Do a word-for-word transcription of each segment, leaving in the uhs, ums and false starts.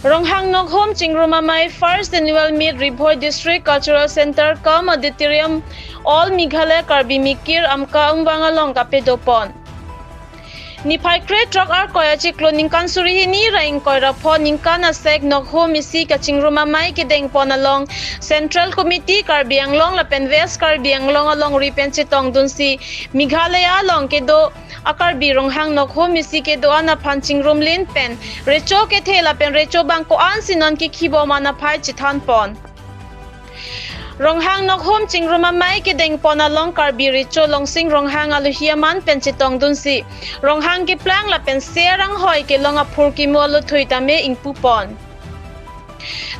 Ronghang Nokhum Chingrum Amei First Annual Meet Ri Bhoi District Cultural Center cum Auditorium All Meghalaya Karbi Mikir Amka Umvang along kapedopon. Niphai kre throk Arkoi achiklo ningkan suri hini ra ingkoi ra pho ningkan asek Nokhum isi kachingrum amei kedengpon along Central Committee Karbi Anglong lapen West Karbi Anglong alongri pen chetongdunsi Meghalaya along kedo a-Karbi Ronghang Nokhum isi kedo-an aphan chingrumlin pen recho kethe lapen recho bang ko-ansi non kekhibom an aphai chethanpon. Ronghang Nokhum Chingrum Amei kedengpon along Karbi Recho Longsing Ronghang alohi aman pen chetongdunsi Ronghang keplang lapen ser anghoi kelong aphurkimo aluthui tame ingpupon.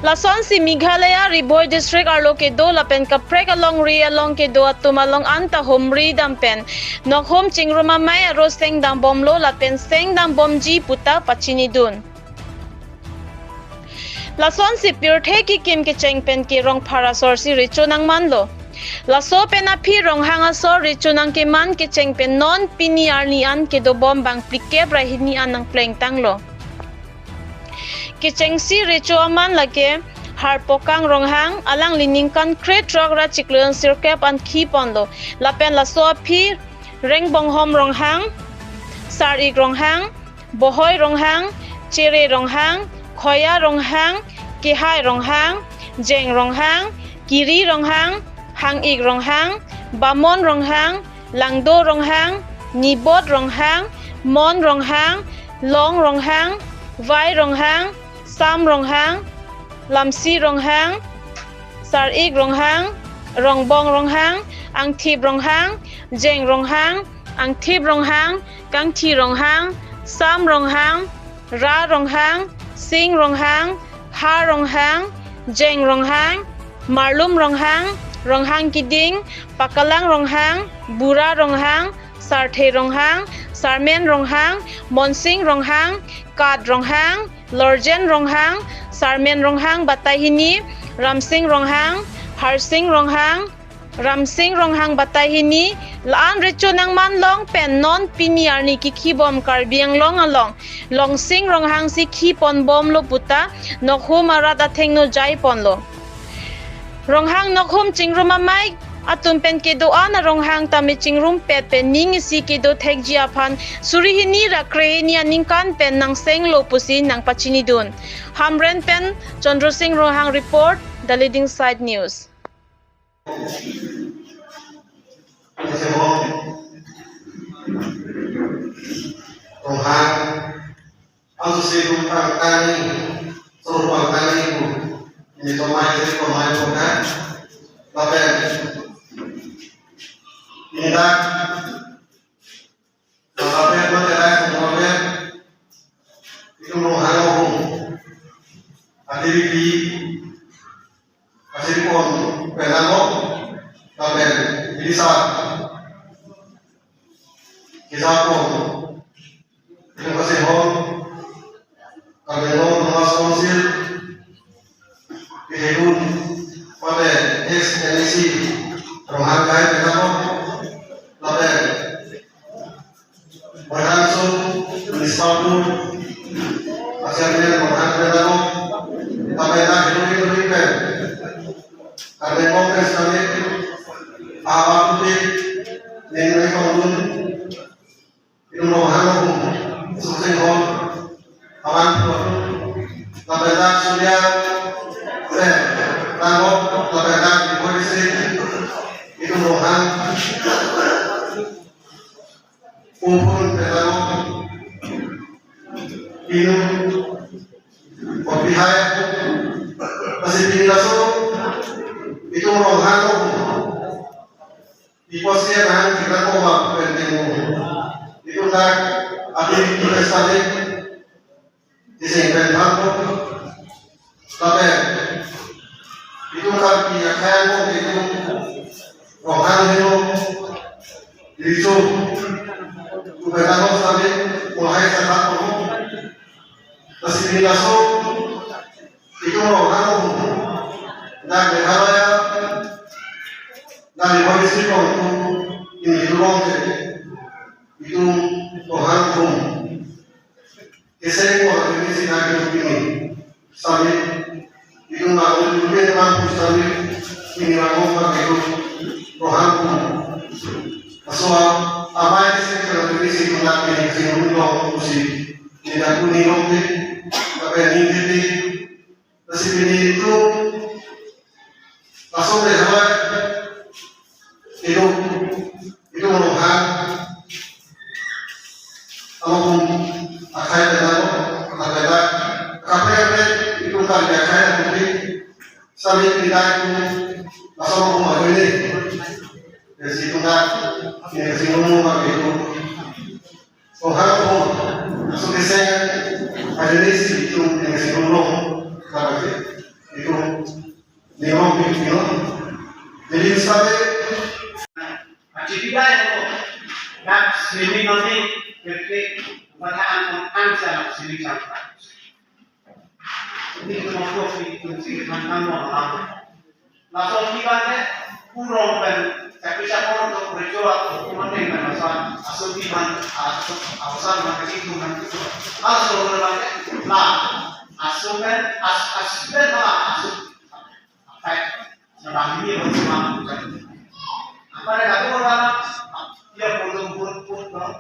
Lasonsi Meghalaya Ri Bhoi District arlo kedo lapen kaprek alongri along kedo atum along anta humri dam pen Nokhum Chingrum Amei aro sengdambomlo lapen sengdambomji puta pachinidun. Lasonsi pirthe kekim kecheng pen ke Rongphar asorsi recho nangmanlo. Laso pen aphi Ronghang asor recho nangkeman kecheng pen non pini arni an kedobom bang phlikep ra hini an nangplengtanglo. Kechengsi recho aman lake Harpokang Ronghang, alangli ningkan kre throk ra chiklo sirkep an khiponlo. Lapen laso aphi Rengbonghom Ronghang, Sar-ik Ronghang, Bohoi Ronghang, Chere Ronghang, Khoya Ronghang, Kehai Ronghang, Jeng Ronghang, Kiri Ronghang, Hang-ik Ronghang, Bamon Ronghang, Langdo Ronghang, Nibot Ronghang, Mon Ronghang, Long Ronghang, Vai Ronghang, Sam Ronghang, Lamsi Ronghang, Sar-ik Ronghang, Rongbong Ronghang, Angthip Ronghang, Jeng Ronghang, Angthip Ronghang, Kangthi Ronghang, Sam Ronghang, Ra Ronghang, Sing Ronghang, Ha Ronghang, Jeng Ronghang, Marlum Ronghang, Ronghang Kiding, Pakalang Ronghang, Bura Ronghang, Sarthe Ronghang, Sarmen Ronghang, Monsing Ronghang, Kat Ronghang, Lorjen Ronghang, Sarmen Ronghang batai hini, Ramsing Ronghang, Harsing Ronghang, Ramsing Ronghang batai hini, la-an recho nangmanlong pen non pini arni kekhibom Karbi Anglong along Longsing Ronghangsi khiponbomlo puta Nokhum arat athengno jaiponlo. Ronghang Nokhum Chingrum Amei atum pen kedo-an a-Ronghang tame chingrumpet pen ning isi kedo thekji aphan suri hini ra kre hini aningkan pen nangsenglo pusi nangpachinidun. Hamren pen Chandra Sing Ronghang report, The Leading Side News. Ronghang, ang susi rum pang tani, so pang tani ku, ini tomai, ini tomai bukan, lapen, ini dak, lapen, lapen, lapen, itu Ronghang Nokhum, activity, asipon penamo, lapen, bisa, kisapon, Terima kasih, Hon. Karbi Anglong Autonomous Council, Pihekun, pada ex M A C, Ronghang Kai, Penamo, lapen, Berhansu, Municipal Board, Chairman, Berhan, Penamo, lapen, Dak Hiduri, Hiduri, Pen, Karbi Anglong Press Kami, Ahawar Putih, Nengre Kondun, Inung Ronghang Nokhum, Suksing Hall, Aman Putu, lapen dak Surya, eh, Rangok, lapen dak Ri Bhoi District, Inung Ronghang, Pumpun Petangok, Inung, Kopihai, masih tinggal so, Inung Ronghang Nokhum. Di posi yang kita koma penting. Itu nak, ati itu lestari, di sing pen bangko, tapi itu kan dia kayak mau itu, Ronghang itu, itu, bukan aku tadi, mulai saya tak tahu, masih tinggal so, itu Ronghang, nak Meghalaya, nak Ri Bhoi District itu, ini dulu sih, itu Ronghang, keseng ko ini sih nak itu ini, Sami, itum lapu itum ke teman pun sami, ini lapu ma itum Ronghang pun. Asal amai ke sing kalau tulis itum nak ini sing ulo usi. Ini dah kuning roti, tapi ini titi. Lasi pini itum langsung deh, itum, itum Ronghang. Along akhai tena lo, akhai tena. Kaprek kaprek itum kan dia akhai tena. Sami kita itum langsung mau apa ini? Dari situ kan, ya, situ mau apa itu? Ronghang, oh, langsung ke saya ada di situ, yang situ lo, apa itu? Itum, ni lo, ni lo. Jadi sampai Acipidai lo, dak swimming nanti, berarti, bataan ang sa swimming sampai. Ini itu mau kopi, itu sih, kan, kan, mau, mau. Langsung tiba deh, kurang pen, tapi siapa orang tuh berjual, cuma nih, kan, masa, langsung tiba, langsung, langsung, langsung, langsung, langsung, langsung, langsung, langsung, langsung, Akai, sedang ini bersama. Apa dia kata orang? Dia pun pun pun pun.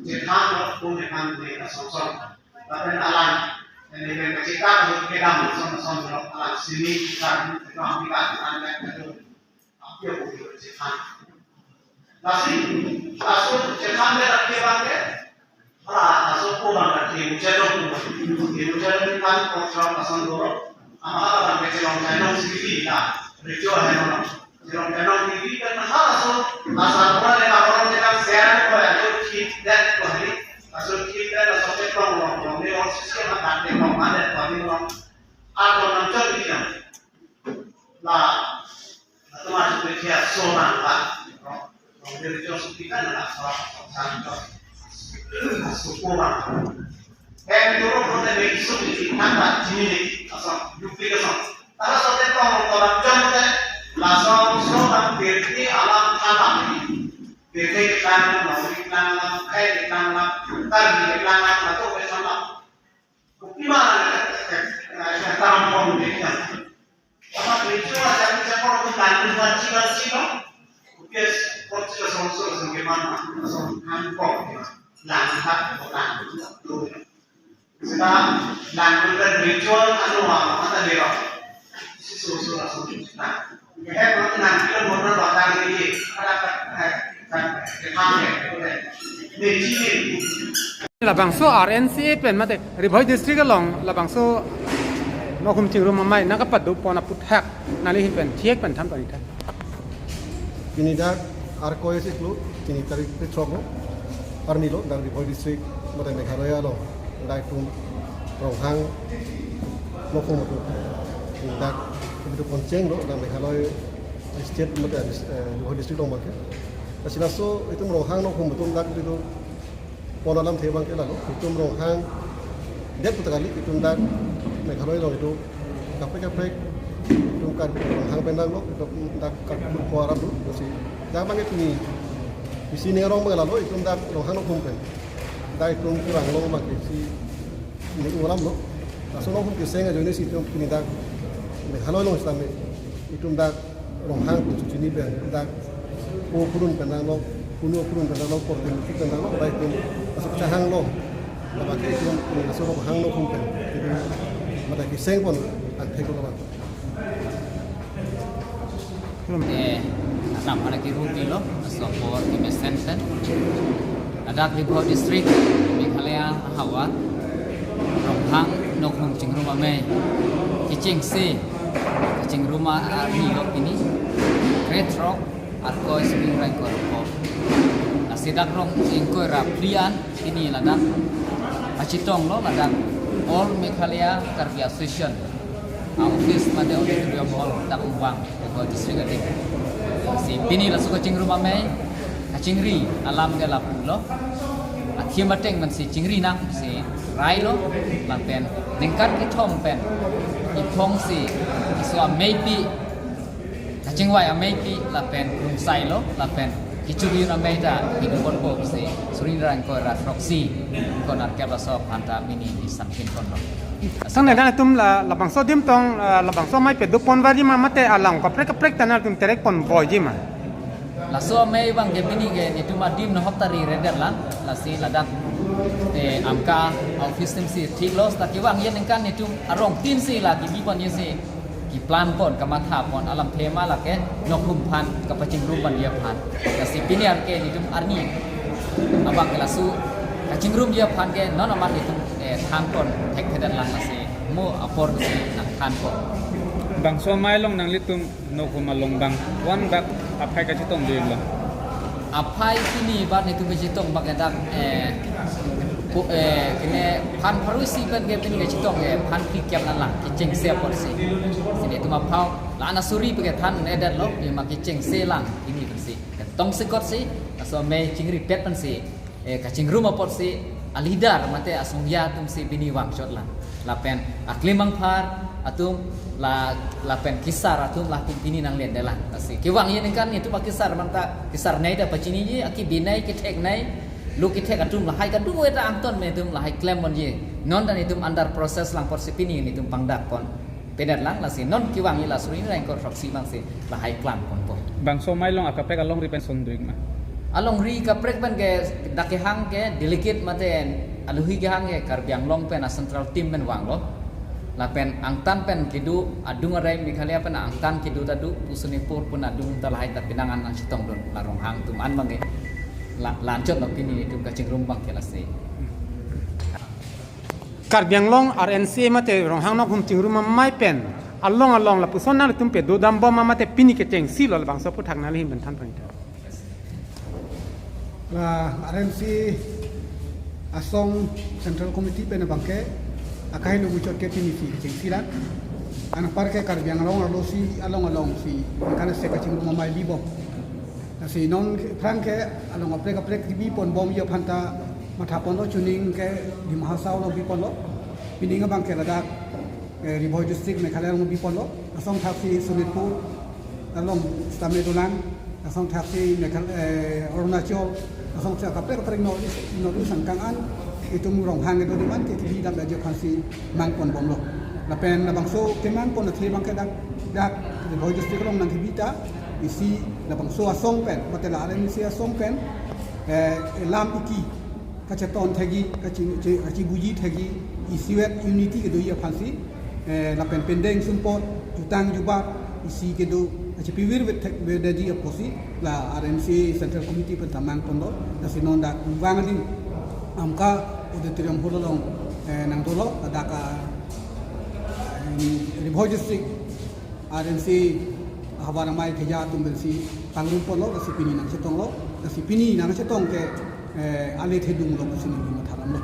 Dia kan pun dia kan dia song song. Tapi alam ini kan kecil kan pun kita song song alam sini kita itu Amerika kan itu. Dia pun kecil kan. Lasi, laso chethan le rakhi abangke, hala laso ko abang rakhi, muchelong ko. Muchelong kan kontra pasang doro. Ama abangke chelong chelong sisi la, recho ahe no. Chelong chelong sisi kan hala laso, laso ko le laso ko le share ko le, laso khit det ko le. Laso khit det laso chelong long long ni or sisi ma kan de long ma det ko ni long. Ato nam chot ni jam. La, la teman seperti ya, so nang la. Nong, nong dia jong seperti kan, la, so, so, so, so, suku bang. Em, dulu pun ada isu di, nang la, sini ni, asal, yupi ke so. Kalau so, dia tong, tong, jam, dia, la, so, so, nang, diri, alam, alam. Diri, nang, nong, nang, nang, kai, nang, nang, tar, nang, nang, satu, ke, sama. Bukti mana, eh, eh, tampon dia. Apa itu aja bisa kalau kita lanjut ngaji ngaji, no? Bukti, bukti sonsor semakin mana, sonsor tampon, lanjut, lanjut, tuh. Kita lanjutkan ritual anu, apa tadi, no? Si sonsor langsung kita. Labangso R N C A pen mate Ri Bhoi district along labangso Nokhum Chingrum Amei nangkapado pon aphuthak nangli ahin pen thek pen than pon-ik tha. Pini dak Arkoi siklo, pini tarik throk lo, arni lo, dak Ri Bhoi district, mate Meghalaya lo, dak itum Ronghang Nokhum atum. Dak itum poncheng lo, dak Meghalaya state mate, eh, Ri Bhoi district along abangke. Lasi laso itum Ronghang Nokhum atum dak itum pon alamthe abangke lalo, itum Ronghang det pu ta kali, itum dak Meghalaya along itum kaprek kaprek, itum kan Ronghang pen dang lo, itum dak kan pur ko aram lo, lasi dak abangke pini, pini si ning arong abangke lalo, itum dak Ronghang Nokhum pen. Dak itum kurang lo abangke si ning alam lo. Laso Nokhum keseng ajoine si itum pini dak Meghalaya along sitame itum dak Ronghang pu chini pen dak po purun pen dang lo, puno purun pen dang lo, porte muti pen dang lo, dak itum asok chahang lo. Labangke itum laso Ronghang Nokhum pen itum mate keseng pon angthek lo labang. Eh, anam hala kiruti lo, laso apor kemesen pen. Ladak Ri Bhoi district, Meghalaya ahavar, Ronghang Nokhum Chingrum Amei. Kechengsi, kachingrum arni lo pini. Kre throk, Arkoi Spring Raikor ko. Lasi dak rong ingkoi ra phli an, pini ladak. Pachetong lo ladak All Meghalaya Karbi Association a-office mate auditorium hall dak Umbang, Ri Bhoi district adik. Si pini laso kachingrum amei, kachingri alam ke lapu lo. Athim ateng man si chingri nang si rai lo, lapen ningkan kethom pen iphong si laso ameipi, kachingvai ameipi, lapen krungsai lo, lapen Churi na meta, idu pon bo si, suri rang ko rat roksi, ko nar kep laso aphan ta pini di samkin pon lo. Tang ne dan atum la, labangso adim tong, eh, labangso amei pedo pon vaji ma mate alang kaprek kaprek ta nangtum terek pon voiji ma. Laso amei abang ke pini ke netum adim nahok tari redet lang, lasi ladak, eh, amka office atum si thik lo, ta kevang yen ningkan netum arong tin si la kebi pon yen si keplan pon, kamatha pon, alamthe ma lake nokhum aphan kapachingrum vanji aphan. Lasi pini arke netum arni abang ke laso kachingrumji aphan ke non amat netum, eh, than pon thekthedet lang, lasi mo apor si nangthan pon. Bangso amei along nanglitum nokhum along bang, wan bak aphai kachetong ding lo. Aphai pini bak netum kachetong bak ke dak, eh, pu-, eh, kene phan pharo isi pen ke pini kachetong ke phan phlikep lang kechengse apor si. Si netum aphau la-an asuri pen kethan-edet lo, pini ma kechengse lang pini pen si. Ketong sekot si, laso amei chingripet pen si, eh, kachingrum apot si, a-leader mate asongja atum si pini vangchot lang. Lapen aklim angphar atum la, lapen kesar atum la pini nanglendet lang. Lasi kevang yen ningkan netum akesar manta kesar nei ta pachiniji, akebinei ketheknei, lo kethek atum lahai kadokave ta angton me atum lahai klem ponji. Non ta netum under process lang apot si pini netum pangdak pon pedet lang, lasi non kevang ila suri rang ko roksi bang si lahai klang pon po. Bangso amei along akaprek alongri pen sondring ma. Alongri kaprek pen ke dak kehang ke delegate mate alohi kehang ke Karbi Anglong pen a-central team pen vang lo. Lapen angtan pen kedo adung arei Meghalaya pen angtan kedo ta do, pu Sonitpur pen adung ta lahai ta penang an nangchetongdun la Ronghang atum an bang ke. La, lanchot lo pini netum kachingrum bang ke lasi. Karbi Anglong R N C A mate Ronghang nokhum chingrum amei pen along along lapuson nangtum pedo dambom ma mate pini kechengsi lo, labangso aphuthak nangli ahin pen than pon ta. La R N C A asong Central Committee pen abang ke akahelo muchot ke pini si kechengsi lang. Anpar ke Karbi Anglong arlo si along along si ningkan isi kachingrum amei bibom. Lasi non aphrang ke along kaprek kaprek kebi pon bomji aphan ta matha pon lo, chuning ke Dima Hasao along bi pon lo. Pining abang ke ladak, eh, Ri Bhoi district Meghalaya along bi pon lo. Asong thaksi Sonitpur along sitame dolang. Asong thaksi Meghal-, eh, Arunachal. Asong thaksi kaprek kaprek North East, North East angkang an itum Ronghang kedo demand ke kebi dam ajo aphan si mang pon bom lo. Lapen labangso kemang pon athe abang ke dak, dak Ri Bhoi district along nangkebi ta isi labangso asong pen, mate la R N C A asong pen, eh, lam iki kachetong thekji, kachi-, chi-, kachibuji thekji, isivet unity kedoji aphan si, eh, lapen pendeng sumpot, jutang jubat, isi kedo, kachipivirvet thekji apot si, la R N C A Central Committee pen ta mang pon lo, lasi non dak vang adim, amka auditorium hall along, eh, nangdolo, dak, ah, Ri Bhoi district, R N C A havar amei keja atum pen si pangrum pon lo, lasi pini nangchetong lo, lasi pini nangchetong ke, eh, ale thedung lo, lasi nangmatha lam lo.